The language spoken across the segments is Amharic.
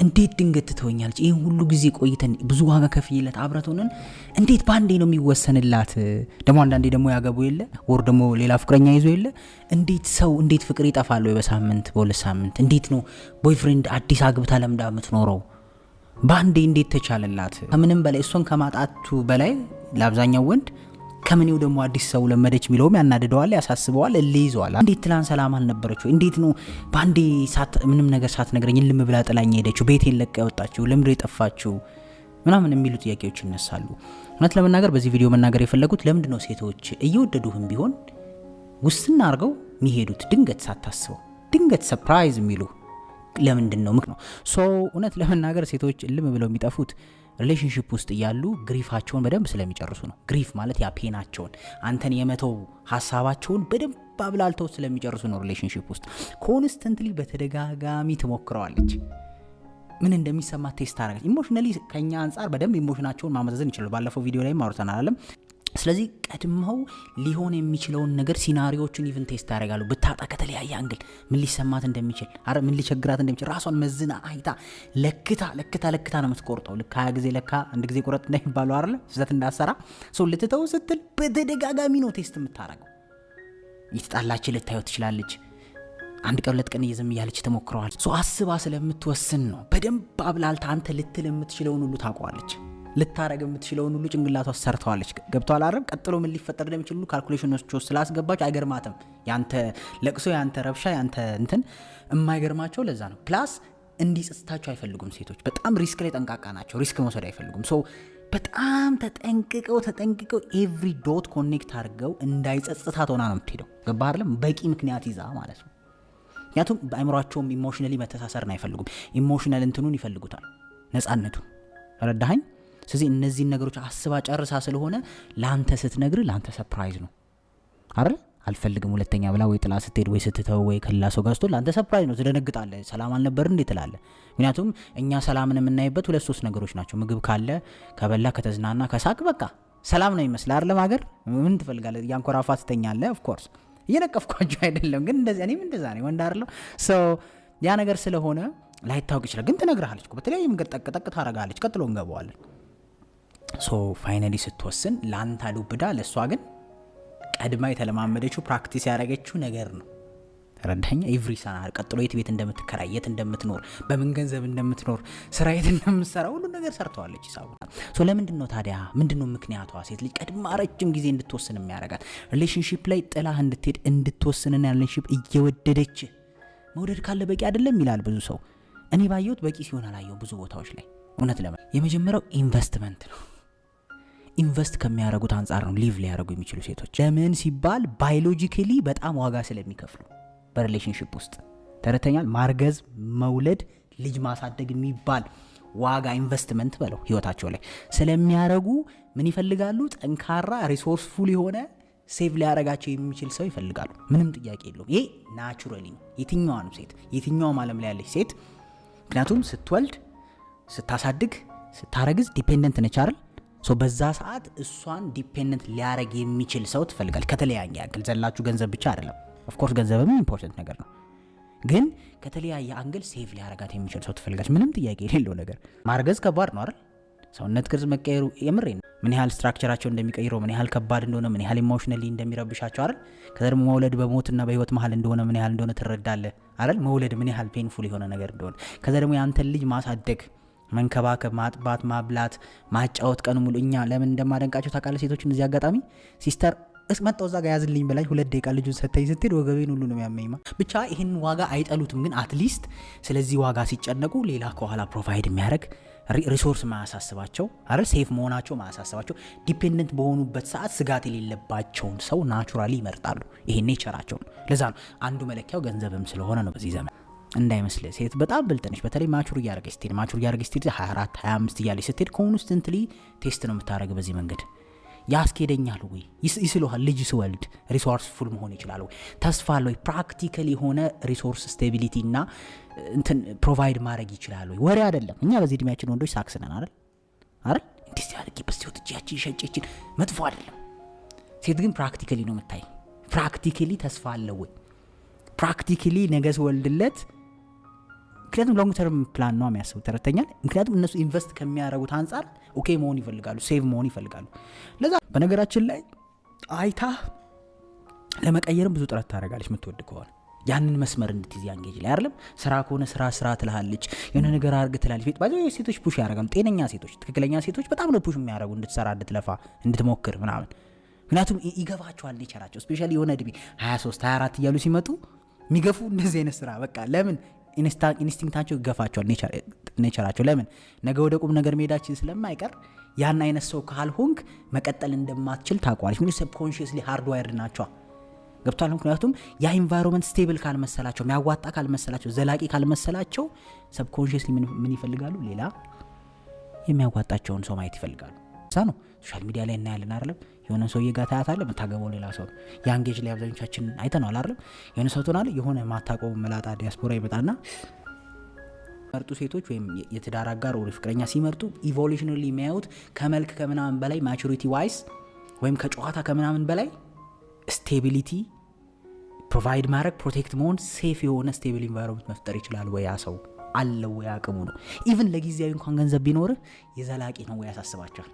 እንዴት ድንገት ትተወኛለች? ይህን ሁሉ ጊዜ ቆይተን ብዙ ዋጋ ከፍዬለት አብረት ሆነን እንዴት በአንዴ ነው የሚወሰንላት? ደግሞ አንዳንዴ ደግሞ ያገቡ የለ ወር ደግሞ ሌላ ፍቅረኛ ይዞ የለ፣ እንዴት ሰው፣ እንዴት ፍቅር ይጠፋል ወይ በሳምንት፣ በ2 ሳምንት? እንዴት ነው boyfriend አዲስ አግብታ ለምዳ የምትኖረው? በአንዴ እንዴት ተቻለላት? ከምንም በላይ፣ እሷን ከማጣቱ በላይ ለአብዛኛው ወንድ ከምኔው ደግሞ አዲስ ሰው ለመደች የሚለውም ያናድደዋል፣ ያሳስበዋል፣ እልህ ይዘዋል። እንዴት ትላንት ሰላም አልነበረችው? እንዴት ነው በአንዴ ምንም ነገር ሳትነግረኝ እልም ብላ ጥላኝ ሄደችው? ቤቴን ለቃ የወጣችው? ለምንድን ነው የጠፋችው? ምናምን የሚሉ ጥያቄዎች ይነሳሉ። እውነት ለመናገር በዚህ ቪዲዮ መናገር የፈለጉት ለምንድን ነው ሴቶች እየወደዱህም ቢሆን ውስን አድርገው የሚሄዱት፣ ድንገት ሳታስበው ድንገት surprise የሚሉ ለምንድን ነው ነው? So እውነት ለመናገር ሴቶች እልም ብለው የሚጠፉት relationship ውስጥ እያሉ grief ኣቸውን በደንብ ስለሚጨርሱ ነው። Grief ማለት ያ pain ኣቸውን፣ አንተን የመተው ሀሳባቸውን በደንብ አብላልተው ስለሚጨርሱ ነው። Relationship ውስጥ constantly በተደጋጋሚ ትሞክረዋለች። ምን እንደሚሰማ test ታደርጋለች። Emotionally ከኛ አንጻር በደንብ emotion ኣቸውን ማመዛዘን ይችላሉ። ባለፈው ቪዲዮ ላይም አውርተናል አለም። ስለዚህ ቀድመው ሊሆን የሚችለውን ነገር scenario ዎችን even test ያደርጋሉ። ብታጣ ከተለያየ angle ምን ሊሰማት እንደሚችል፣ አረ ምን ሊቸግራት እንደሚችል ራሷን መዝና አይታ ለክታ ለክታ ለክታ ነው የምትቆርጠው። ልክ 20 ጊዜ ለካ አንድ ጊዜ ቁረጥ እንደሚባለው አይደለ? ስህተት እንዳሰራ ሰው ልትተው ስትል በተደጋጋሚ ነው test የምታደርገው። እየተጣላች ልታየው ትችላለች። አንድ ቀን 2 ቀን እየዝም እያለች ትሞክረዋል። So አስባ ስለምትወስን ነው። በደንብ አብላልታ አንተ ልትል የምትችለውን ሁሉ ታውቀዋለች። ልታረግ የምትችለውን ሁሉ ጭንቅላቷ ሰርተዋለች። ገብቶሃል አይደል? ቀጥሎ ምን ሊፈጠር እንደሚችል ሁሉ calculation ኖች ውስጥ ስላስገባች አይገርማትም። ያንተ ለቅሶ፣ ያንተ ረብሻ፣ ያንተ እንትን የማይገርማቸው ለዛ ነው። Plus እንዲጸጽታቸው አይፈልጉም። ሴቶች በጣም risk ላይ ጠንቃቃ ናቸው። Risk መውሰድ አይፈልጉም። So በጣም ተጠንቅቀው ተጠንቅቀው every dot connect አድርገው እንዳይጸጽታት ሆና ነው የምትሄደው። ገባህ አይደለም? በቂ ምክንያት ይዛ ማለት ነው። ምክንያቱም በአእምሯቸውም emotionally መተሳሰርን አይፈልጉም። Emotional እንትኑን ይፈልጉታል፣ ነፃነቱን። ረዳኸኝ? ስለዚህ እነዚህን ነገሮች አስባ ጨርሳ ስለሆነ ለአንተ ስትነግር ለአንተ surprise ነው አይደል? አልፈልግም ሁለተኛ ብላ ወይ ጥላ ስትሄድ ወይ ስትተው ወይ ከሌላ ሰው ጋር ስትሆን ለአንተ surprise ነው። ትደነግጣለህ። ሰላም አልነበር እንዴ ትላለህ። ምክንያቱም እኛ ሰላምን የምናይበት ሁለት ሶስት ነገሮች ናቸው። ምግብ ካለ፣ ከበላ፣ ከተዝናና፣ ከሳቅ በቃ ሰላም ነው ይመስል አይደለም። ሀገር ምን ትፈልጋለህ? እያንኮራፋ ትተኛለህ። Of course እየነቀፍኳቸው አይደለም፣ ግን እንደዚህ እኔም እንደዛ ነኝ፣ ወንድ አይደለሁ። So ያ ነገር ስለሆነ ላይታወቅ ይችላል፣ ግን ትነግርሃለች እኮ፣ በተለያየ መንገድ ጠቅ ጠቅ ታደርጋለች። ቀጥሎ እንገባዋለን። So finally ስትወስን ለአንተ ዱብዳ፣ ለእሷ ግን ቀድማ የተለማመደችው፣ practice ያደረገችው ነገር ነው። ተረዳኛ? Every scenario፣ ቀጥሎ የት ቤት እንደምትከራይ፣ የት እንደምትኖር፣ በምን ገንዘብ እንደምትኖር፣ ስራ የት እንደምትሰራ ሁሉ ነገር ሰርተዋለች ሂሳቡ። So ለምንድን ነው ታዲያ፣ ምንድን ነው ምክንያቷ? ሴት ልጅ ቀድማ ረጅም ጊዜ እንድትወስን የሚያደርጋት፣ relationship ላይ ጥላህ እንድትሄድ እንድትወስንና relationship እየወደደች፣ መውደድ ካለ በቂ አይደለም ይላል ብዙ ሰው። እኔ ባየሁት በቂ ሲሆን አላየው ብዙ ቦታዎች ላይ። እውነት ለመ የመጀመሪያው ኢንቨስትመንት ነው። Invest ከሚያደርጉት አንጻር ነው leave ሊያደርጉ የሚችሉ ሴቶች። ለምን ሲባል biologically በጣም ዋጋ ስለሚከፍሉ በ relationship ውስጥ፣ ተረተኛል። ማርገዝ፣ መውለድ፣ ልጅ ማሳደግ የሚባል ዋጋ ኢንቨስትመንት በለው ህይወታቸው ላይ ስለሚያደርጉ ምን ይፈልጋሉ? ጠንካራ፣ resourceful የሆነ፣ save ሊያደርጋቸው የሚችል ሰው ይፈልጋሉ። ምንም ጥያቄ የለውም። ይሄ naturally ነው። የትኛዋንም ሴት፣ የትኛውም ዓለም ላይ ያለች ሴት፣ ምክንያቱም ስትወልድ፣ ስታሳድግ፣ ስታረግዝ dependent ነች አይደል? So በዛ ሰዓት እሷን dependent ሊያደርግ የሚችል ሰው ትፈልጋል። ከተለያየ angle ዘላችሁ ገንዘብ ብቻ አይደለም። Of course ገንዘብም important ነገር ነው፣ ግን ከተለያየ angle save ሊያረጋት የሚችል ሰው ትፈልጋለች። ምንም ጥያቄ የሌለው ነገር። ማርገዝ ከባድ ነው አይደል? ሰውነት ቅርጽ መቀየሩ፣ የምሬ ነው። ምን ያህል structure ኣቸው እንደሚቀይረው፣ ምን ያህል ከባድ እንደሆነ፣ ምን ያህል emotionally እንደሚረብሻቸው አይደል? ከዛ ደግሞ መውለድ በሞትና በህይወት መሀል እንደሆነ፣ ምን ያህል እንደሆነ ትረዳለህ አይደል? መውለድ ምን ያህል painful የሆነ ነገር እንደሆነ፣ ከዛ ደግሞ የአንተን ልጅ ማሳደግ፣ መንከባከብ፣ ማጥባት፣ ማብላት፣ ማጫወት ቀኑ ሙሉ። እኛ ለምን እንደማደንቃቸው ታውቃለህ ሴቶችን? እዚህ አጋጣሚ sister መጣው እዛ ጋር ያዝልኝ ብላኝ 2 ደቂቃ ልጁን ሰተኝ ስትሄድ ወገቤን ሁሉ ነው የሚያመኝማ። ብቻ ይህን ዋጋ አይጠሉትም፣ ግን at least ስለዚህ ዋጋ ሲጨነቁ ሌላ ከኋላ provide የሚያደርግ፣ resource ማያሳስባቸው አይደል፣ safe መሆናቸው ማያሳስባቸው፣ dependent በሆኑበት ሰዓት ስጋት የሌለባቸውን ሰው naturally ይመርጣሉ። ይሄ nature ኣቸው ነው። ለዛ ነው አንዱ መለኪያው ገንዘብም ስለሆነ ነው። በዚህ ዘመን እንዳይመስልህ ሴት በጣም ብልጥ ነች። በተለይ mature እያደረገች ስትሄድ 24፣ 25 እያለች ስትሄድ constantly test ነው የምታደርግ። በዚህ መንገድ ያስኬደኛል ወይ ይስለሃል። ልጅ ስወልድ resourceful መሆን ይችላል ወይ፣ ተስፋ አለ ወይ፣ practical የሆነ resource stability እና እንትን provide ማድረግ ይችላል ወይ? ወሬ አይደለም። እኛ በዚህ እድሜያችን ወንዶች ሳክስነን አይደል? እንዲህ አድርጌ በዚህ ወጥቼ ያችን ሸጬችን መጥፎ አይደለም። ሴት ግን practically ነው የምታይ። Practically ተስፋ አለ ወይ? Practically ነገ ስወልድለት ምክንያቱም long term plan ነው የሚያስቡት፣ ተረድተኛል። ምክንያቱም እነሱ invest ከሚያደርጉት አንጻር okay መሆን ይፈልጋሉ፣ safe መሆን ይፈልጋሉ። ለዛ በነገራችን ላይ አይታ ለመቀየርም ብዙ ጥረት ታደርጋለች የምትወድ ከሆነ፣ ያንን መስመር እንድትይዝ ያን ጌጅ ላይ አይደለም። ስራ ከሆነ ስራ ስራ ትልሃለች፣ የሆነ ነገር አርግ ትላለች። ቤት ባይዘ ሴቶች push ያደርጋሉ። ጤነኛ ሴቶች፣ ትክክለኛ ሴቶች በጣም ነው push የሚያደርጉ እንድትሰራ፣ እንድትለፋ፣ እንድትሞክር ምናምን። ምክንያቱም ይገባቸዋል nature ኣቸው። Especially የሆነ እድሜ 23 24 እያሉ ሲመጡ የሚገፉ እንደዚህ አይነት ስራ በቃ ለምን instinct ኣቸው ይገፋቸዋል፣ nature ኣቸው። ለምን ነገ ወደ ቁም ነገር መሄዳችን ስለማይቀር ያን አይነት ሰው ካልሆንክ መቀጠል እንደማትችል ታውቀዋለች። ምክንያቱም subconsciously hardwired ናቸዋ። ገብቷል። ምክንያቱም ያ environment stable ካልመሰላቸው፣ የሚያዋጣ ካልመሰላቸው፣ ዘላቂ ካልመሰላቸው subconsciously ምን ይፈልጋሉ? ሌላ የሚያዋጣቸውን ሰው ማየት ይፈልጋሉ። ሳ ነው social media ላይ እናያለን አይደለም? የሆነ ሰውዬ ጋር ታያታለህ፣ የምታገባው ሌላ ሰው ነው። ያን ጌጅ ላይ አብዛኞቻችን አይተነዋል አይደለም? የሆነ ሰው ትሆናለህ፣ የሆነ ማታውቀው መላጣ ዲያስፖራ ይመጣና መርጡ። ሴቶች ወይም የትዳር አጋር ወይ ፍቅረኛ ሲመርጡ evolutionally የሚያዩት ከመልክ ከምናምን በላይ፣ maturity wise ወይም ከጨዋታ ከምናምን በላይ stability provide ማድረግ፣ protect መሆን፣ safe የሆነ stable environment መፍጠር ይችላል ወይ፣ ያ ሰው አለው ወይ አቅሙ ነው። Even ለጊዜያዊ እንኳን ገንዘብ ቢኖርህ የዘላቂ ነው ወይ ያሳስባቸዋል።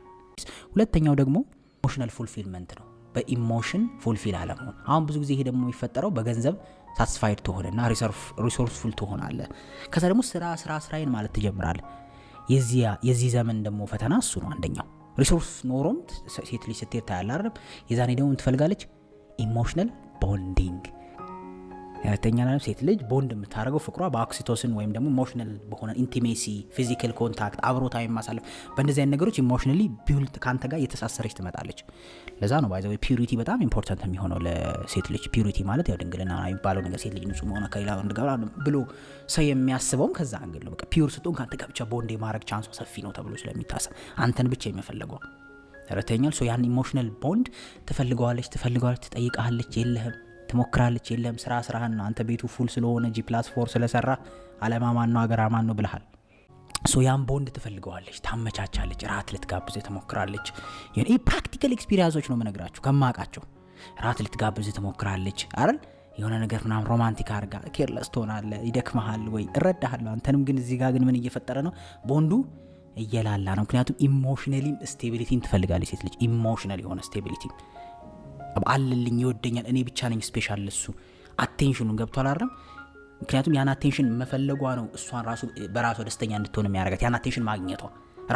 ሁለተኛው ደግሞ emotional fulfillment ነው። በ emotion fulfill አለመሆን። አሁን ብዙ ጊዜ ይሄ ደግሞ የሚፈጠረው በገንዘብ satisfied ትሆንና resourceful ትሆናለህ። ከዛ ደግሞ ስራ ስራ ስራዬን ማለት ትጀምራለህ። የዚህ ዘመን ደግሞ ፈተና እሱ ነው አንደኛው። Resource ኖሮም ሴት ልጅ ስትሄድ ታያለህ አይደል? የዛኔ ደግሞ ትፈልጋለች emotional bonding። ሁለተኛ ላይ ሴት ልጅ ቦንድ የምታደርገው ፍቅሯ በ oxytocin ወይም ደግሞ emotional በሆነ intimacy፣ physical contact፣ አብሮ time ማሳለፍ፣ በእንደዚህ አይነት ነገሮች emotionally build ከአንተ ጋር እየተሳሰረች ትመጣለች። ለዛ ነው by the way purity በጣም important የሚሆነው ለሴት ልጅ። Purity ማለት ያው ድንግልና የሚባለው ነገር፣ ሴት ልጅ ንጹህ መሆኗ ከሌላ ወንድ ጋር ብሎ ሰው የሚያስበውም ከዛ angle ነው። በቃ pure ስትሆን ከአንተ ጋር ብቻ ቦንድ የማድረግ chance ኧ ሰፊ ነው ተብሎ ስለሚታሰብ አንተን ብቻ የመፈለጓ፣ ተረድተኸኛል። So ያን emotional bond ትፈልገዋለች፣ ትፈልገዋለች፣ ትጠይቀሃለች፣ የለህም፣ ትሞክራለች፣ የለም፣ ስራ ስራህን ነው። አንተ ቤቱ full ስለሆነ G+4 ስለሰራ አለማማን ነው ሀገር አማን ነው ብልሃል። So ያን ቦንድ ትፈልገዋለች፣ ታመቻቻለች፣ ራት ልትጋብዝ ትሞክራለች። ይህ practical experience ኦች ነው የምነግራችሁ ከማውቃቸው። ራት ልትጋብዝ ትሞክራለች አይደል? የሆነ ነገር ምናምን romantic አድርጋ careless ትሆናለህ፣ ይደክመሃል ወይ እረዳሃለሁ። አንተንም ግን እዚህ ጋር ግን ምን እየፈጠረ ነው? ቦንዱ እየላላ ነው። ምክንያቱም emotionally ም stability ን ትፈልጋለች ሴት ልጅ፣ emotional የሆነ stability አለልኝ፣ ይወደኛል፣ እኔ ብቻ ነኝ special ለሱ፣ attention ኑን ገብቷል አይደለም? ምክንያቱም ያን attention መፈለጓ ነው እሷን ራሱ በራሷ ደስተኛ እንድትሆን የሚያረጋት። ያን attention ማግኘቷ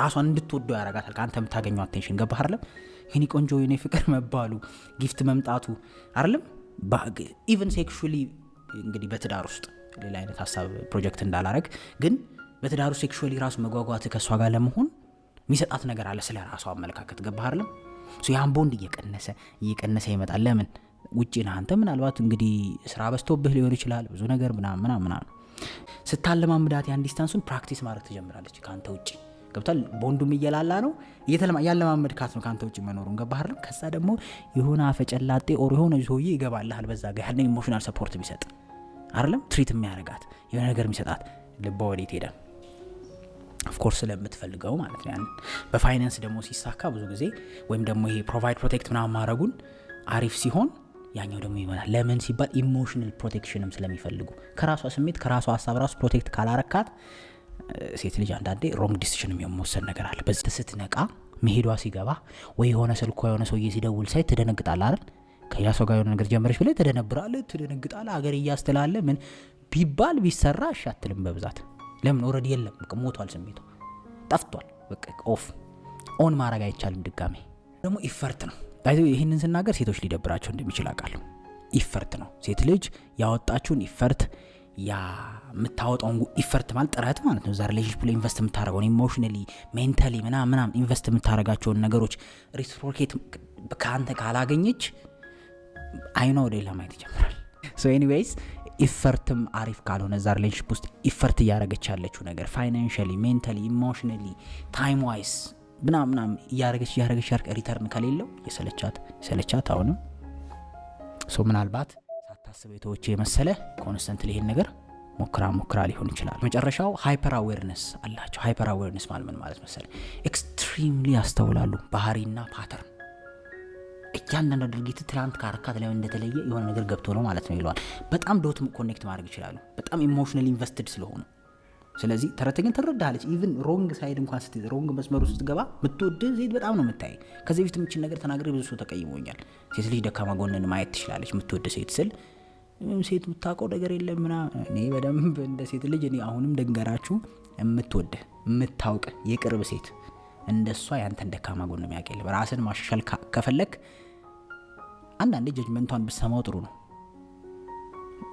ራሷን እንድትወደው ያረጋታል። ከአንተ የምታገኘው attention፣ ገባህ አይደለም? የኔ ቆንጆ፣ የኔ ፍቅር መባሉ፣ gift መምጣቱ አይደለም? Even sexually እንግዲህ በትዳር ውስጥ ሌላ አይነት ሀሳብ ፕሮጀክት እንዳላረግ ግን በትዳሩ sexually ራሱ መጓጓት ከእሷ ጋር ለመሆን የሚሰጣት ነገር አለ ስለ ራሷ አመለካከት፣ ገባህ አይደለም? ያን ቦንድ እየቀነሰ እየቀነሰ ይመጣል። ለምን ውጭ ነህ አንተ፣ ምናልባት እንግዲህ ስራ በዝቶብህ ሊሆን ይችላል፣ ብዙ ነገር ምናምን ምናምን ምናምን። ስታለማምዳት ያን distance ኡን practice ማድረግ ትጀምራለች ከአንተ ውጭ፣ ገብቷል። ቦንዱም እየላላ ነው፣ እያለማመድካት ነው ከአንተ ውጭ መኖሩን፣ ገባህ አይደለም? ከዛ ደግሞ የሆነ አፈጨላጤ or የሆነ ሰውዬ ይገባልሃል በዛ ጋር ያንን emotional support ቢሰጥ አይደለም፣ treat የሚያደርጋት፣ የሆነ ነገር የሚሰጣት፣ ልቧ ወዴት ሄደ? Of course ስለምትፈልገው ማለት ነው። ያን በፋይናንስ ደግሞ ሲሳካ ብዙ ጊዜ ወይም ደግሞ ይሄ provide protect ምናምን ማድረጉን አሪፍ ሲሆን ያኛው ደግሞ ይመጣል። ለምን ሲባል emotional protection ም ስለሚፈልጉ ከራሷ ስሜት ከራሷ ሀሳብ ራሱ protect ካላረካት ሴት ልጅ አንዳንዴ wrong decision የመወሰን ነገር አለ። በዚህ ስትነቃ መሄዷ ሲገባ ወይ የሆነ ስልኳ የሆነ ሰውዬ ሲደውል ሳይ ትደነግጣለህ አይደል? ከሌላ ሰው ጋር የሆነ ነገር ጀመረች ብለህ ትደነብራለህ፣ ትደነግጣለህ። አገር እያስተላለ ምን ቢባል ቢሰራ እሺ አትልም በብዛት። ለምን? Already የለም፣ በቃ ሞቷል፣ ስሜቱ ጠፍቷል። በቃ off on ማድረግ አይቻልም ድጋሜ። ደግሞ effort ነው። ይህንን ስናገር ሴቶች ሊደብራቸው እንደሚችል አውቃለሁ። Effort ነው። ሴት ልጅ ያወጣችውን effort፣ ያ የምታወጣውን effort ማለት ጥረት ማለት ነው። እዛ relationship ላይ invest የምታደርገውን emotionally፣ mentally ምናምን ምናምን invest የምታደርጋቸውን ነገሮች reciprocate ከአንተ ካላገኘች አይኗ ወደ ሌላ ማየት ይጀምራል። So anyways effort ም አሪፍ ካልሆነ እዛ relationship ውስጥ effort እያደረገች ያለችው ነገር financially፣ mentally፣ emotionally፣ time wise ምናምን ምናምን እያደረገች እያደረገች return ከሌለው የሰለቻት የሰለቻት አሁንም so ምናልባት ሳታስበው የተወች የመሰለ constantly ይሄን ነገር ሞክራ ሞክራ ሊሆን ይችላል። መጨረሻው hyper awareness አላቸው። Hyper awareness ማለት ምን ማለት መሰለ? Extremely ያስተውላሉ ባህሪና pattern። እያንዳንዱ ድርጊት ትላንት ካረካት ላይ እንደተለየ የሆነ ነገር ገብቶ ነው ማለት ነው ይለዋል። በጣም dot connect ማድረግ ይችላሉ። በጣም emotionally invested ስለሆኑ ስለዚህ ተረተኝን ትረዳሃለች። Even wrong side እንኳን ስትይዝ፣ wrong መስመሩ ስትገባ የምትወድህ ሴት በጣም ነው የምታይ። ከዚህ በፊት የምችን ነገር ተናግሬ ብዙ ሰው ተቀይሞኛል። ሴት ልጅ ደካማ ጎንን ማየት ትችላለች። የምትወድ ሴት ስል ሴት የምታውቀው ነገር የለም ምናምን። እኔ በደንብ እንደ ሴት ልጅ፣ እኔ አሁንም ደንገራችሁ፣ የምትወድህ የምታውቅ የቅርብ ሴት እንደሷ ያንተን ደካማ ጎን የሚያውቅ የለም። ራስን ማሻሻል ከፈለክ አንዳንዴ judgment ቷን ብሰማው ጥሩ ነው።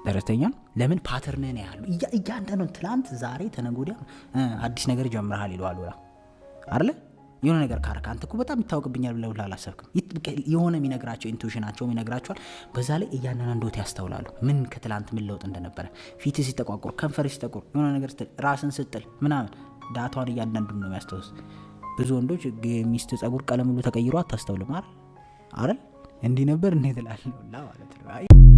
ተረድተኛል። ለምን pattern ህን ያህሉ እያንዳንዱን ትላንት፣ ዛሬ፣ ተነገ ወዲያ አዲስ ነገር ጀምረሃል ይለዋል ወላ አይደለ? የሆነ ነገር ካረክ አንተ እኮ በጣም ይታወቅብኛል ብለህ ሁላ አላሰብክም። የሆነ የሚነግራቸው intuition ናቸውም ይነግራቸዋል። በዛ ላይ እያንዳንዱን dot ያስተውላሉ። ምን ከትላንት ምን ለውጥ እንደነበረ፣ ፊት ሲጠቋቁር፣ ከንፈር ሲጠቁር፣ የሆነ ነገር ስትል፣ ራስን ስትጥል ምናምን data ዋን እያንዳንዱን ነው የሚያስታውስ። ብዙ ወንዶች የሚስት ጸጉር ቀለም ሁሉ ተቀይሮ አታስተውልም አይደል? አይደል? እንዲህ ነበር እንዴ ትላለህ ሁላ ማለት ነው።